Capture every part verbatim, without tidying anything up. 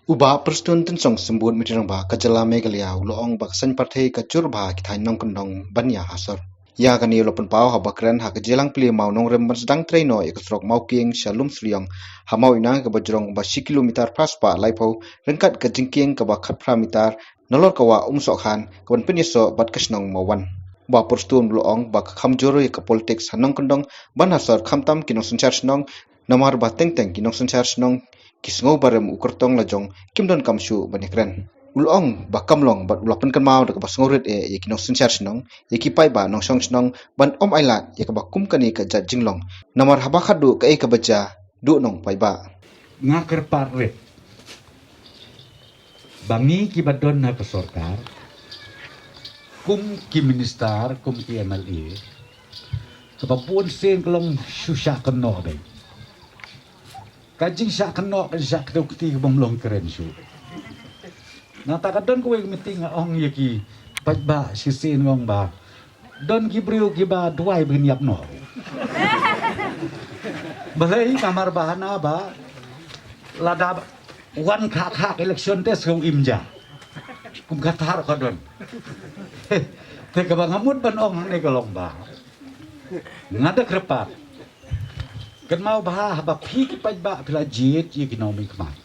U Bah Prestone Tynsong Symbud, Myntri Rangbah ka jylla Meghalaya, u la ong ba ka seng party ka jur bha ki thaiñ nongkyndong ban ïa ha sor. Ïa kane u la pynpaw haba kren ha ka jingïalang plie mawnongrim ban sdang trei noh ïa ka surok Mawkieng sha Lumsliong ha Mawinang kaba jrong ba shi kilometer phra spah laiphew, ryngkat ka jingkieng kaba khatphra meter nalor ka wah Umsohkhan kaban pynïasoh bad ka shnong Mawwan. U Bah Prestone u la ong ba ka kham jur ïa ka politics ha nongkyndong ban ha sor khamtam ki nongsynshar shnong, namar ba teng teng ki nongsynshar shnong ki sngew ba rem u kyrtong lajong, kim donkam shuh ban ïakren. U la ong ba kam long bad u la pynkynmaw da kaba sngewrit eh ïa ki nongsynshar shnong, ïa ki paidbah nongshong shnong ban ym ailad ïa kaba kum kane ka jait jinglong, namar haba khadduh kaei kaba jia, duh nong paidbah. Nga kyrpad rit ba ngi kiba don ha ka sorkar, kum ki minister, kum ki M L A, kaba bun sien ka long shu shah kynnoh beit. Ka jingshah kynnoh, ka jingshah kdew kti ka bym long kren shuh. Nangta ka don kawei ka meeting, nga ong ïa ki paidbah shisien, nga ong ba don ki briew kiba duwai ba kin ïap noh. Balei? Namar ba hana ba lada wan khak khak election te sngewim ja. Kum kata ruh ka don. Te kaba nga mut ban ong hangne ka long ba nga da kyrpad, kynmaw bha haba phi ki paidbah phi la jied ïa ki nongmihkhmat,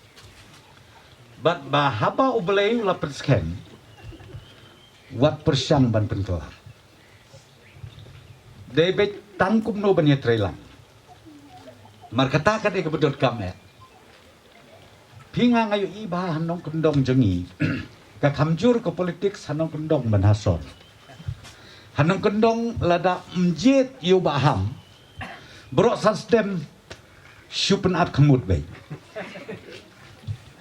bad ba haba U Blei u la pynskhem, wat pyrshang ban pynkylla. Dei beit tang kumno ban ïatreilang. Mar kata ka dei kaba donkam eh. Phi, nga nga ïohi ba ha nongkyndong jong ngi, ka kham jur ka politics ha nongkyndong ban ha sor. Ha nongkyndong lada ym jied ïa u Bah Ham, baroh san snem shu pynat khmut beit.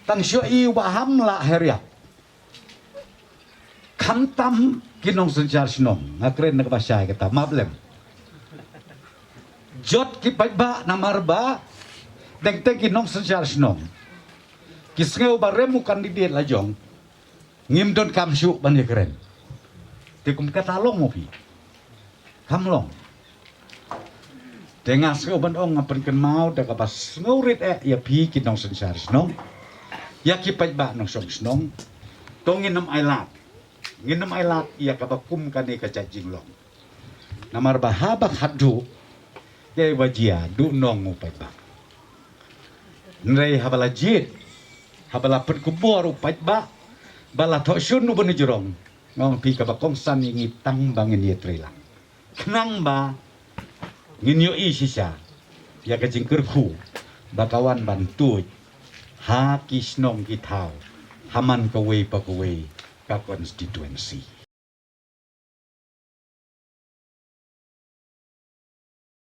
Tang shu ïohi u Bah Ham la heriap. Khamtam ki nongsynshar shnong, nga kren na kaba shai kata, map lem. Jot ki paidbah namar ba teng teng ki nongsynshar shnong ki sngew ba rem u candidate lajong, ngim donkam shuh ban ïakren. Te kum kata long mo phi? Kam long. Te nga sngew ban ong, nga pynkynmaw da kaba sngewrit eh ïa phi ki nongsynshar shnong, ïa ki paidbah nongshong shnong. To ngin ym ailad, ngin ym ailad ïa kaba kum kane ka jait jinglong. Namar ba haba khadduh kaei ba jia, duh nong u paidbah. Hynrei haba la jied, haba la pynkupbor u paidbah ba la thoh shun u ba nujrong, nga ong phi, kaba kongsan ïa ngi tang ba ngin ïatreilang, khnang ba ngin ïohi shisha ïa ka jingkyrkhu ba ka wan ban tuid ha ki shnong ki thaw, ha man kawei pa kawei ka constituency.